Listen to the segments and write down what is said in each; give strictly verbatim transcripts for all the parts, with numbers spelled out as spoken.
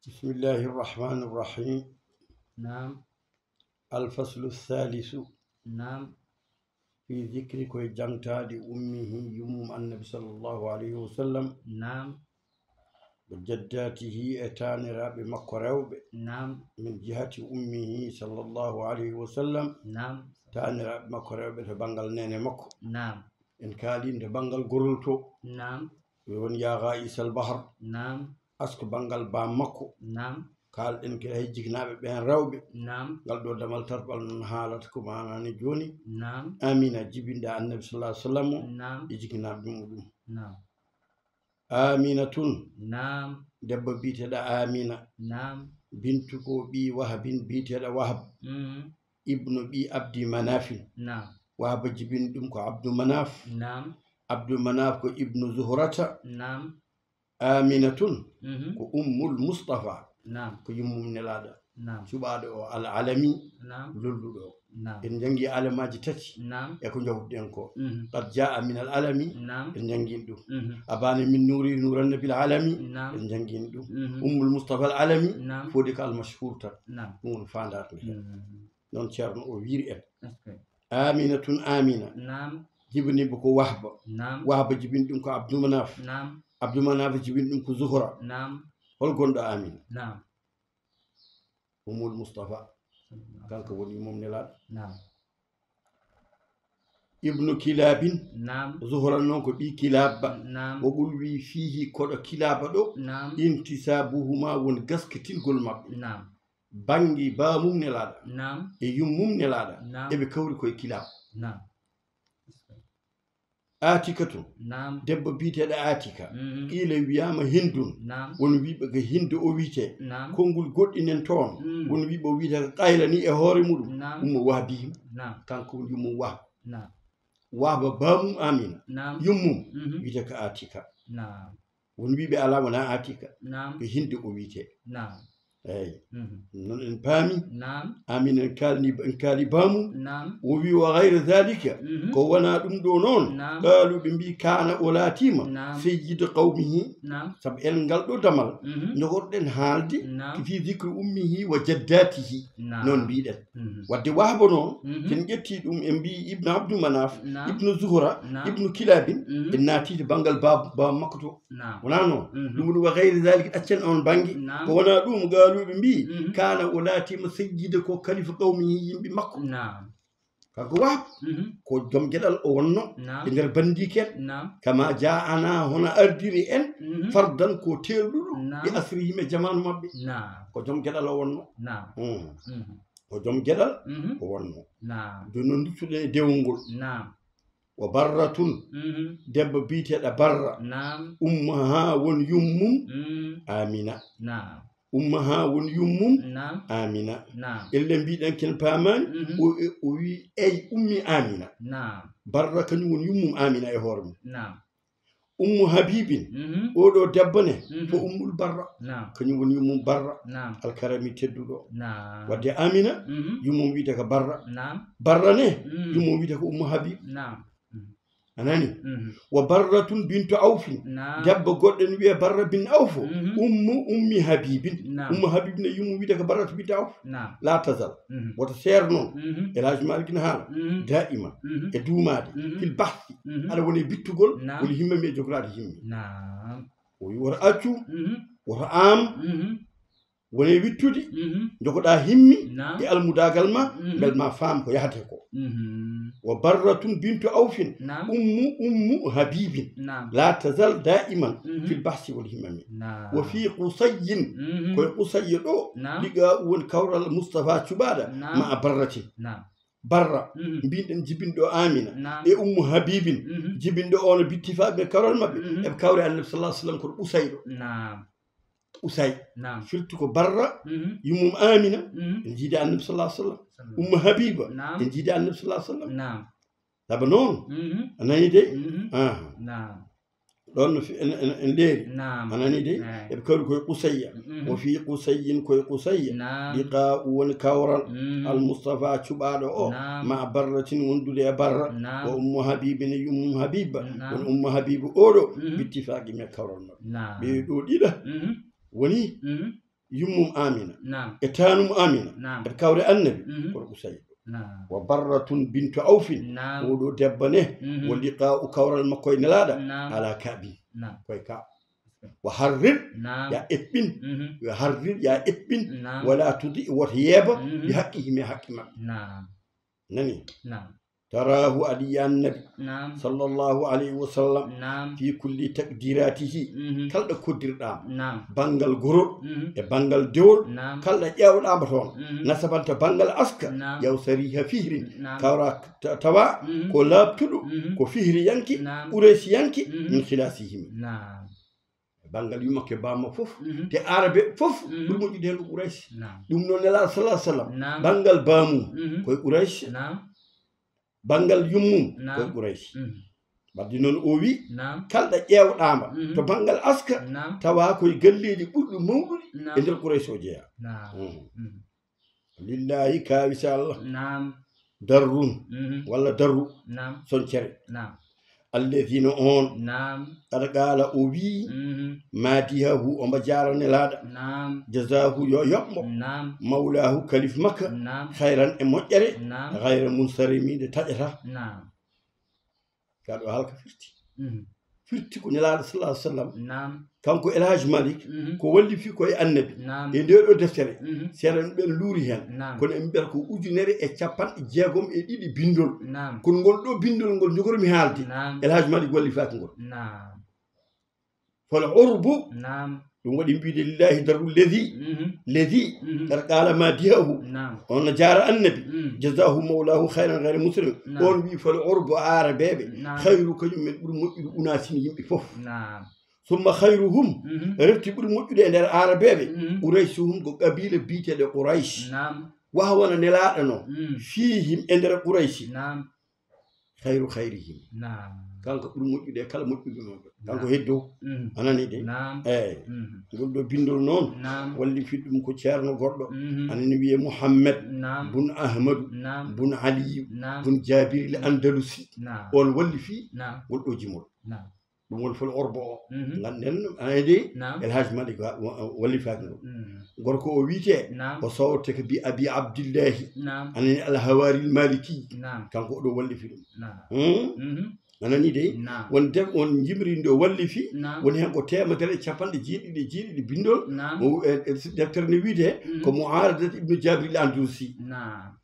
بسم الله الرحمن الرحيم. نعم. الفصل الثالث نعم. في ذكر كوي جانتادي أمه يمم النبي صلى الله عليه وسلم نعم. وجداته e taaniraaɓe makko rewɓe نعم. من جهة أمه صلى الله عليه وسلم نعم. taaniraaɓe makko rewɓe to banngal neene makko نعم. en kaali nde banngal gorol to نعم. won yaa ghaa'isal bahr نعم. asko banngal baam makko نعم. kaalɗen kadi hay jiknaaɓe ɓeen rewɓe نعم. ngal ɗo damal tarɓal noon haalata ko maanani jooni نعم. Amina jibinɗo annabi sallallahu alaihi wasallam نعم. e jiknaaɓe muɗum نعم. Aminatun نعم. debbo biyeteeɗo Amina نعم. bintu ko ɓii Wahabin biyeteeɗo Wahab مم. ibnu ɓii Abdi Manafin نعم. Wahaba jibini ɗum ko Abdu Manaf نعم. Abdu Manaf ko ibnu Zuhrata نعم. Aminatun مهم. ko ummul Mustafa نعم. ko yummum nelaaɗo نعم. cuɓaaɗo o al alami نعم. lolluɗo o نعم. en njanngi alamaaji tati نعم. e ko njawduɗen ko مهم. qad jaa min al alami نعم. en njanngin ɗum مهم. abana min nuuri nuuran nabil alami نعم. en njanngin ɗum مهم. ummul Mustafa al alami نعم. fodi ko al mashhur tan نعم. ɗum woni faandaare nde مهم. noon ceerno o wiiri en Est-ce que- Aminatun Amina نعم. jibiniiba ko Wahba نعم. Wahba jibini ɗum ko Abdu Manaf نعم. Abdu Manaf jibini ɗum ko Zuhra نعم. hol gonɗo Amina نعم. ummul Mustafa kanko woni yummum nelaaɗo نعم. ibnu Kilabin نعم. Zuhra noon ko ɓii Kilaba نعم. o ɓulwi fiihi koɗo Kilaba ɗo نعم. intisabuhuma woni gaskitingol maɓɓe نعم. banngi baamum nelaaɗo نعم. e yummum nelaaɗo نعم. eɓe kawri koye Kilaba نعم. Atikatu نعم. debbo biyeteeɗo Atika مهم. qiila wiyaama Hindun نعم. won wiiɓe ko Hindu o wiyetee نعم. konngol goɗɗinen toon مم. won wiiɓe o wiyetee ko Qaylani e hoore muɗum نعم. ummu Wahbihim نعم. kanko woni yummum Wahba نعم. Wahba baamum Amina نعم. yummum مهم. wiyetee ko Atika نعم. won wiiɓe alaa wonaa Atika نعم. ko Hinde o wiyetee نعم. eyi مهم. noon en paami نعم. Amina en kaalni en kaali baamum نعم. o wii wa gayra dalika مهم. ko wonaa ɗum ɗo noon نعم. qaalu ɓe mbii kaana o laatiima نعم. sayyida qawmihi نعم. sabu en ngal ɗo damal مهم. jogoɗɗen haalde نعم. ko fii dicri ummihi wa jaddatihi نعم. noon mbiɗen مهم. wadde Wahba noon مهم. sen ƴetti ɗum en mbii ibnu Abdu Manaf نعم. ibnu Zuhra نعم. ibnu Kilabin مهم. en naatide banngal baaba baaba makko to نعم. wonaa noon مهم. ɗum woni wa gayri dalika ɗaccen on bannge نعم. ko wonaa ɗum qaalu ɓe mbii مهم. kaana o laatiima sayyida ko kalifa qawmihi yimɓe makko نعم. kanko Wahba مهم. ko joom geɗal o wonno نعم. e nder bandiike en نعم. kama jaa'ana hono ardiri en مهم. fardan ko teelɗuɗo نعم. bi asrihim e jamaanu maɓɓe نعم. ko joom geɗal o wonno نعم. Hmm. مهم. ko joom geɗal مهم. o wonno نعم. jooni noon nduttuɗen e dewol ngol نعم. wa barratun مهم. debbo biyeteeɗo Barra نعم. ummaha won yummum مم. Amina نعم. ummaha won yummum نعم. Amina نعم. ellen mbiɗen ken paamaani مهم. o o wii eyi ummi Amina نعم. Barra kañum woni yummum Amina e hoore mum نعم. ummu Habibin مهم. oɗo debbo ne مهم. ko ummul Barra نعم. kañum woni yummum Barra نعم. alkarami tedduɗo نعم. wadde Amina مهم. yummum wiyetee ko Barra نعم. Barra ne مهم. yummum wiyetee ko ummu Habib نعم. a nani مهم. wa barratun bintu awfin نعم. debbo goɗɗo ne wiyee Barra bin Awf مهم. ummu ummi Habibin نعم. ummu Habib ne yummum wiyetee ko Barratu bintu Awf نعم. la tazal مهم. woto seer noon مهم. El Hadj Malick ne haala مهم. daa'ima مهم. e duumaade مهم. fil bahthi مهم. aɗa woni bittugol نعم. woni himme mi e jogoraade himme نعم. o wi woto accu مهم. woto am مهم. wone wittude مهم. jogoɗaa himmi نعم. e almudaagal ma مهم. mbel ma faam ko yahatee ko مهم. wa barratun bintu awfin نعم. ummu ummu habibin نعم. la tazal daiman مهم. fil bahsi wal himami نعم. wa fi qusayin مهم. koye qusayya ɗo نعم. liqa won kawral mustafa cuɓaaɗo نعم. ma a barratin نعم. barra مهم. mbinɗen jibinɗo amina نعم. e ummu habibin مهم. jibinɗo ono bittifaaɓe kawral maɓɓe مهم. eɓe kawri annabi sallah sallam kono usay ɗo نعم. usay نعم. firti ko barra مهم. yummum amina مهم. en jiidi annabi sallah sallam سلام. ummu habiba نعم. en jiidi annabi sallah sallam نعم. saba noon مهم. a nani de مهم. aha نعم. ɗon no fi- en- en en leeri نعم. a nani de نعم. eɓe kawri koye qusayya مهم. o fi qusayin koye qusayya نعم. liqa woni kawral مهم. almustafa cuɓaaɗo o نعم. ma barratin wondude e barra نعم. o ummu habibi ne yummum habiba نعم. woni ummu habiba oɗo مهم. bittifaaqi me kawral maɓɓe نعم. ɓe ɗo ɗiɗa مهم. woni مهم. yummum Amina, naam, e taanum Amina, naam, e kawre Annabi, mhm, kono Qusay. Naam. Wa Barratun bintu Awfin, naam, oɗo debbo ne, mhm, wo liqaa'u kawral makko e Nelaaɗo, naam, ala Kaabin, naam, koye Kaab. Wa harrir, naam, ya eɓɓin, mhm, wa harrir, ya eɓɓin, naam, wala tudi, woto yeeba, mhm, bi haqqihim, e haqqe maɓɓe. Naam. Nani? Naam. Taraahu aɗa yiya Annabi, naam, sallallahu alayhi wa sallam, naam, fi kulli taqdiratihi, mhm, kala ɗo koddirɗaama, naam, banngal gorol, mhm, e banngal dewol, naam, kala ɗo ƴeewɗaama toon, mhm, nasaban to banngal aska, naam, yaw sariha fihrin, naam, kawra ta-, tawa, mhm, ko laaɓtuɗo, mhm, ko fihriyanke, naam, quraysiyanke, mhm, min khilasihim. Naam. Banngal yumma ke bamma fof, mhm, te Arabe fof, mhm, ɓuri moƴƴude heen ko Quraysh. Naam. Ɗum noon Nelaaɗo sallallahu alayhi wa sallam, naam, banngal bamum, mhm, koye Quraysh, naam, banngal yummum, naam, koye Quraysh. Mhm. Wadde noon o wi, naam, kala ɗo ƴeewɗaama, mhm, to banngal aska, naam, tawa koye galleeji ɓurɗi mawɗude, naam, e nder Quraysh o jeyaa. Naam. Mhm. Mhm. Lillahi, kaawisa Allah. Naam. Darrun, mhm, walla darru, naam, soñcere. Naam. Alladhina, on, naam, qad qaala, o wii, mhm, madihahu, omo jaara Nelaaɗo. Naam. Jazahu, yo yoɓ mo. Naam. Mawlahu, kalif makka. Naam. Khayran, e moƴƴere. Naam. Ghayra munsarimi, nde taƴata. Naam. Ka ɗo haalka firti. Mhm. Firti ko Nelaaɗo sallallahu alayhi wa sallam. Naam. Kanko El Hadj Malick, mhm, ko wallifi ko e Annabi. Naam. E nde ɗo deftere, mhm, seeɗa en ɓen luuri heen. Naam. Kono en mbiyata ko ujunere e capanɗe jeegom e ɗiɗi binndol. Naam. Kono ngol ɗo binndol ngol njogormi haalde, naam, El Hadj Malick wallifaaki ngol. Naam. Fal urbu. Naam. Ɗum waɗi mbiide lillahi darru lezi, mhm, lezi, mhm, qad qaala madihahu. Naam. On no jaara Annabi. Mm. Jazahu mawlahu khayran ghayra musrim. Naam. On wi fal urbu, Aarabeeɓe. Naam. Khayru, kañum men ɓuri moƴƴude, unasin, yimɓe fof. Naam. Summa khayruhum, mhm, refti ɓuri moƴƴude e nder Aarabeeɓe, mhm, Quraysuhum, ko qabiila biyeteeɗo Quraysh. Naam. Wahwana Nelaaɗo no, mm, fiihim, e nder Qurayshi. Naam. Khayru khayrihim. Naam. Kanko ɓuri moƴƴude e kala moƴƴuɓe maɓɓe. Kanko, naam, heddo. Mhm. A nani de? Naam. Eey. Mhm. Ngol ɗo binndol noon, naam, wallifi ɗum ko ceerno goɗɗo. Mhm. Ana ne wiyee Muhammad, naam, bun Ahmadu, naam, bun Aliyu, naam, bun Jabiril, mhm, Andalusi. Naam. On wallifi, naam, ngol ɗo jimol. Naam. Ɗum woni fol orbo o. Mhm. Ngannden, ana de? Naam. El Hadj Malick wa-, wa-, wallifaaki ɗum. Mhm. Gorko o wiyetee, naam, o sowte ko bi Abi Abdillahi. Naam. Ana ni Al Hawaari Al Maliki. Naam. Kanko o ɗo wallifi ɗum. Naam. Hmm? Mhm. A nanii de? Naam. Won def-, won jimri ndo wallifi, naam, woni heen ko teemedere e capanɗe jeeɗiɗi e jeeɗiɗi binndol. Naam. O, e, e deftere nde wiyetee, mhm, ko Mu'aradat Ibnu Jabir al Andalusi. Naam.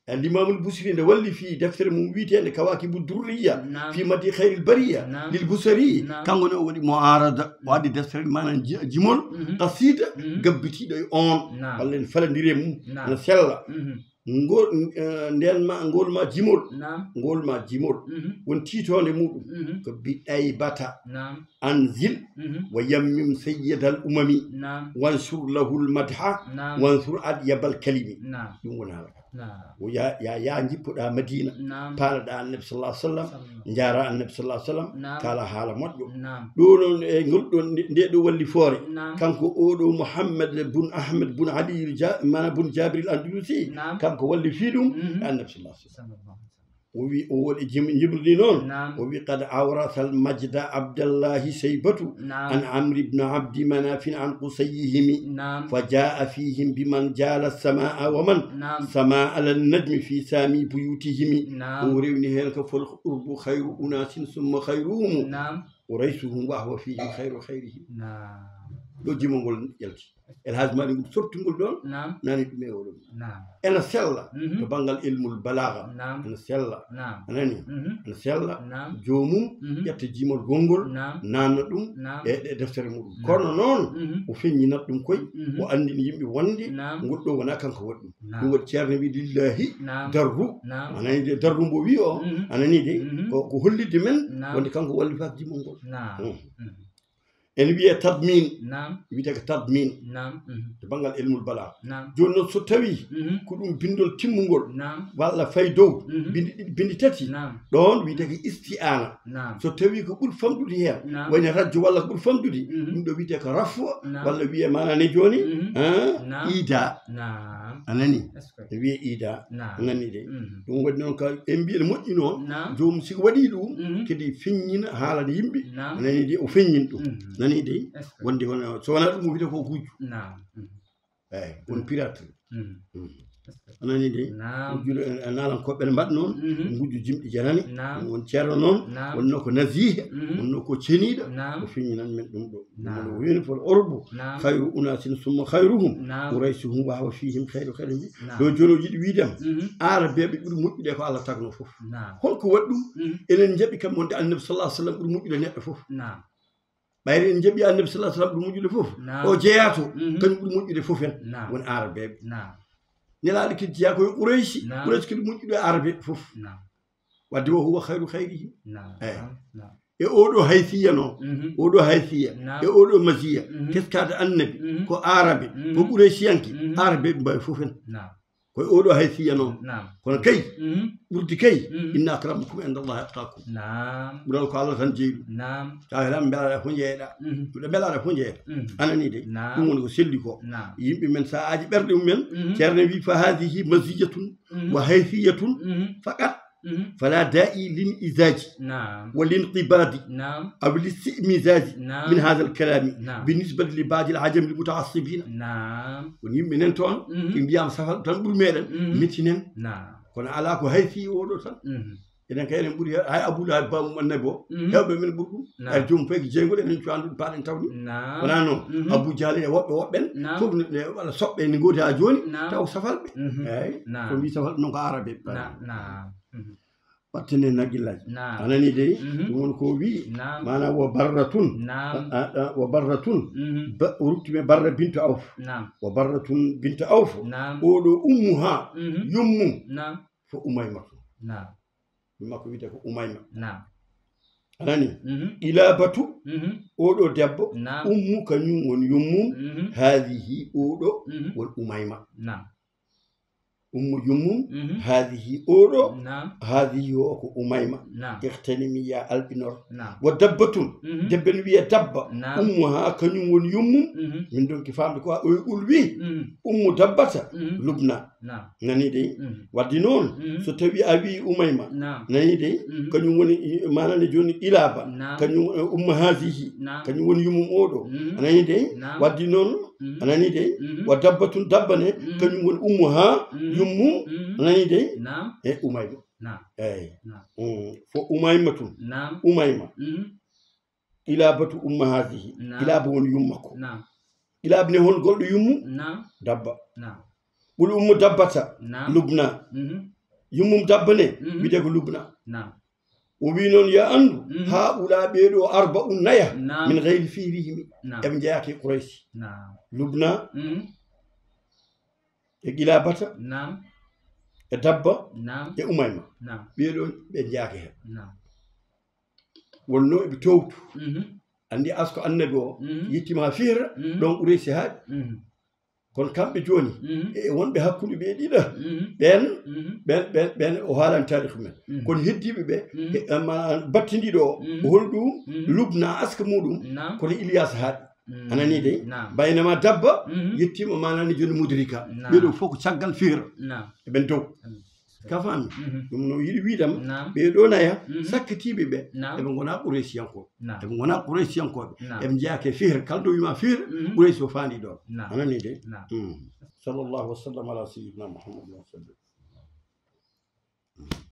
Al Imamul Busiri nde wallifi deftere mum wiyeteende Kawaakibu Durriya, naam, fi Madi Khayril Bariya, naam, lil Busiri. Naam. Kanko ne o waɗi mu'arada, o addi deftere, maanaam ji-, jimol, mhm, qasida, mhm, gabbitiiɗo e on. Naam. Walla en falandire mum, naam, ene sella. Mhm. Ngol, eh, nden ma, ngol ma jimol. Naam. Ngol ma jimol. Mhm. Won tiitoonde muɗum. Mhm. Ko bi ɗaybata. Naam. Anzil, mhm, wa yammim sayyidal umami. Naam. Wansur lahul madha. Naam. Wansur adyabal kalimi. Naam. Ɗum woni haala ka. Naam. O ya, ya, ya jippuɗa Madina. Naam. Paalaɗa Annabi sallallahu alaihi wasallam. Sallam. Njaara Annabi sallallahu alaihi wasallam. Naam. Kaala haala moƴƴo. Naam. Ɗo noon e ngol ɗo nde, nde ɗo wallifoore. Naam. Kanko oɗo Muhammad bun Ahmad bun Ali Ja-, mana bun Jabir al Andalusi. Naam. Kanko wallifi ɗum, mhm, e Annabi sallallahu alaihi wasallam. Sallallahu alaihi wasallam. O wi, o waɗi jim-, jimri noon. Naam. O wi, "Qad awrasal majda Abdallahi Shaybatu, naam, an Amri ibn Abdi Manafin an Qusayhimi, naam, fa jaa fihim biman jala samaa wa man, naam, sama ala najmi fi sami buyutihimi." Naam. O rewni heen ko fol urbu khayru unasin summa khayruhum, naam, Quraysuhum wa huwa fihim khayru khayrihim. Naam. Ɗo jimol ngol yalti. El Hadj Malick ɗum sortingol ɗon, naam, nani ɗum e oɗo. Naam. Ena sella, mhm, to banngal ilmul balaaga. Naam. Ena sella. Naam. A nani? Mhm. Ena sella. Naam. Joomum, mhm, ƴetta jimol gonngol, naam, naamna ɗum, naam, e, e deftere muɗum. Naam. Kono noon, mhm, o feññinat ɗum koy, mhm, o anndini yimɓe wonde, naam, ngol ɗo wonaa kanko waɗi ɗum. Naam. Ɗum waɗi ceerno wi lillahi, naam, darru. Naam. A nani de darru mbo wi o, mhm, a nani de, mhm, ko, ko hollitde men, naam, wonde kanko wallifaaki jimol ngol. Naam. Mhm. Mhm. Ene wiyee tadmin. Naam. Wiyetee ko tadmin. Naam. Mhm. To banngal ilmul balaa. Naam. Jooni noon so tawii, mhm, ko ɗum binndol timmungol, naam, walla fay dow, mhm, binndi ɗiɗi, binndi tati, naam, ɗoon wiyetee ko isti'aana. Naam. So tawii ko ɓuri famɗude heen, naam, wayno rajjo walla ko ɓuri famɗude, mhm, ɗum ɗo wiyetee ko rafu, naam, walla wiyee maanaa ne jooni, mhm, ah, naam, iida. Naam. A nani? Est-ce que? Wiyee iida. Naam. Nani de. Mhm. Ɗum waɗi noon ka en mbiyi ene moƴƴi noon. Naam. Joomum siko waɗii ɗum, mhm, kadi feññina haalana yimɓe. Naam. Nani de o feññin ɗum. Mhm. Ani dey, wonde hono, so wonaa ɗum, o wiyata ko gujjo. Naam. Mhm. Eyi, won pirate. Mhm. Mhm. A nanii de? Naam. Gujjuɗo en, en naalan ko ɓen mbaɗ noon, mhm, gujjo jimɗi janani. Naam. Won ceerno noon, naam, wonnoo ko nasiiha, mhm, wonnoo ko ceniiɗo, naam, o feññinan men ɗum ɗo. Naam. Ɗum woni fol orbu, naam, khayru unasin summa khayruhum, naam, quraysuhum wa huwa fihim khayru khayrihim. Naam. Ɗo jooni o yiɗi wiide am, mhm, aarabeeɓe ɓuri moƴƴude ko Allah tagno fof. Naam. Holko waɗi ɗum? Mhm. Enen njaɓi kam wonde Annabi sallallahu alaihi wasallam ɓuri moƴƴude neɗɗo fof. Naam. Ɓayri en njaɓi Annabi sallallahu alaihi wasallam ɓuri moƴƴude fof. Naam. O jeyaa to, mhm, kañum ɓuri moƴƴude fof en. Naam. Woni aarabeeɓe. Naam. Nelaaɗo kadi jeyaa ko e Qurayshi. Naam. Qurayshi kadi moƴƴude e aarabeeɓe fof. Naam. Wadde o huwa khayru khayrihim. Naam. Eyi. Naam. E oɗo haysiya noon, mhm, oɗo haysiya, naam, e oɗo masiya, mhm, teskaade Annabi, mhm, ko aarabe, mhm, ko Qurayshiyanke, mhm, aarabeeɓe mbaawi fof en. Naam. Ko e oɗo haysiya noon. Naam. Kono kay, mhm, ɓurdi kay, mhm, inna akramakum inda Allahi atqakum. Naam. Ɓural ko Allah tan jeyi ɗum. Naam. Tawa tan mbelaɗa fof jeeɗa. Mhm. Ɗo mbelaɗa fof jeeɗa. Mhm. A nanii de. Naam. Ɗum woni ko selli ko. Naam. Yimɓe men sa'aaji ɓerɗe mumen, mhm, ceerno wi fa hadihi maziyatun, mhm, wa haysiyatun, mhm, faqat. Mhm. Fala da'i lin izaji. Naam. Wa lin qibadi. Naam. Aw lin isti'mizaji. Naam. Min hadha al kalami. Naam. Bi nisbati li ba'di al ajami al muta'assibina. Naam. Won yimɓe nen toon, mhm, ɓe mbiyama safal tan ɓuri meɗen, mhm, mettinen. Naam. Kono ala ko haysi oɗo tan. Mhm. Enen kay enen ɓuri he-, hay Abu Lahab bamum Annabi o, mhm, hewɓe men ɓuri ɗum. Naam. Hay joomum payki jeygol enen cuwa ɗum paɗen tawni. Naam. Wona noon? Mhm. Abu Jahal e woɓɓe woɓɓen, naam, fof ne, ne waɗa soɓɓe ne ngoodi ha jooni, naam, taw safalɓe. Mhm. Eyyi. Naam. Ko mbi safalɓe noon ko aarabeɓe. Naam, naam. Mhm. Wattene naggillaji. Naam. A nani dey? Mhm. Ɗum woni ko wi. Naam. Maanaam wo barratun. Naam. A, a, a, wo barratun. Mhm. Ba, o ruttime Barra bintu Awf. Naam. Wo barratun bintu Awf. Naam. Oɗo ummu ha. Mhm. Yummum. Naam. Ko Umaymatu. Naam. Ɗum makko wiyete ko Umayma. Naam. A nani? Mhm. Ilabatu. Mhm. Oɗo debbo. Naam. Ummu kañum woni yummum. Mhm. Haadihi oɗo. Mhm. Won Umayma. Naam. Ummu yummum, mhm, haadihi oɗo, naam, haadihi o ko Umayma. Naam. Ightanimi ya albinor. Naam. Wa dabbatun, mhm, debbe no wiya dabba. Naam. Ummu ha kañum woni yummum. Mhm. Min donki famde ko o e ulwi. Mhm. Ummu dabbata, mhm, Lubna. Naam. Nani dey? Mhm. Wadde noon, mhm, so tawi a wi Umayma, naam, nani dey? Mhm. Kañum woni, i-, manani joni Ilaba. Naam. Kañum, eh, Ummu haadihi. Naam. Kañum woni yummum oɗo. Mhm. A nani dey? Naam. Wadde noon, mhm, a nani dey? Mhm. Wa dabbatun dabba ne, mhm, kañum woni ummu ha, mhm, yummu, mhm, a nani dey? Naam. E Umayma. Naam. Eyyi. Naam. Mm. Fo Umaymatun. Naam. Umayma. Mhm. Ilabatu umma haadihi. Naam. Ilaba woni yumma ko. Naam. Ilaba ne hon goɗɗo yummu? Naam. Dabba. Naam. Ɓuli ummu dabbata. Naam. Lubna. Mhm. Yummum dabba ne, mhm, wiyete ko Lubna. Naam. O wi noon, ya anndu, mhm, haa ɓulaa ɓee ɗoo arba'un naya, naam, min gayri fiirihimi. Naam. Eɓe njeyaa ke Quraysh. Naam. Lubna, mhm, e Qilabata, naam, e Dabba, naam, e Umayma. Naam. Ɓee ɗoo ɓe njeyaaka heen. Naam. Wonnoo eɓe toowtu. Mhm. Anndi asko annabi o, mhm, yettiima haa Fihra, mhm, ɗoon Quraysh haaɗi. Mhm. Kono kamɓe jooni, mhm, e wonɓe hakkunde ɓe ɗiɗa, mhm, ɓeen, mhm, ɓeen, ɓeen, ɓeen o haalani taarikh men. Mhm. Kono heddiiɓe ɓe, mhm, e, ma, battindiiɗo o, mhm, o holi ɗum, mhm, Lubna aska muɗum, naam, kono Ilyas haaɗi. Mhm. A nanii de? Naam. Baynama Dabba, mhm, yettiima manani jooni Mudrika. Naam. Ɓee ɗoo fof ko caggal Fihra. Naam. Eɓen dow. Mhm. Ka faami? Mhm. Ɗum no yiɗi wiidam, naam, ɓee ɗoo naya, mhm, sakkitiiɓe ɓe, naam, eɓe ngonaa Quraysiyankooɓe. Naam. Eɓe ngonaa Quraysiyankooɓe. Naam. Eɓe njeyaa ke Fihra, kala ɗo wiima Fihra, mhm, Quraysi o faandi ɗoon. Naam. A nanii de? Naam. Mm. Sallallahu wa sallam ala sayyidina Muhammadin wa sallam.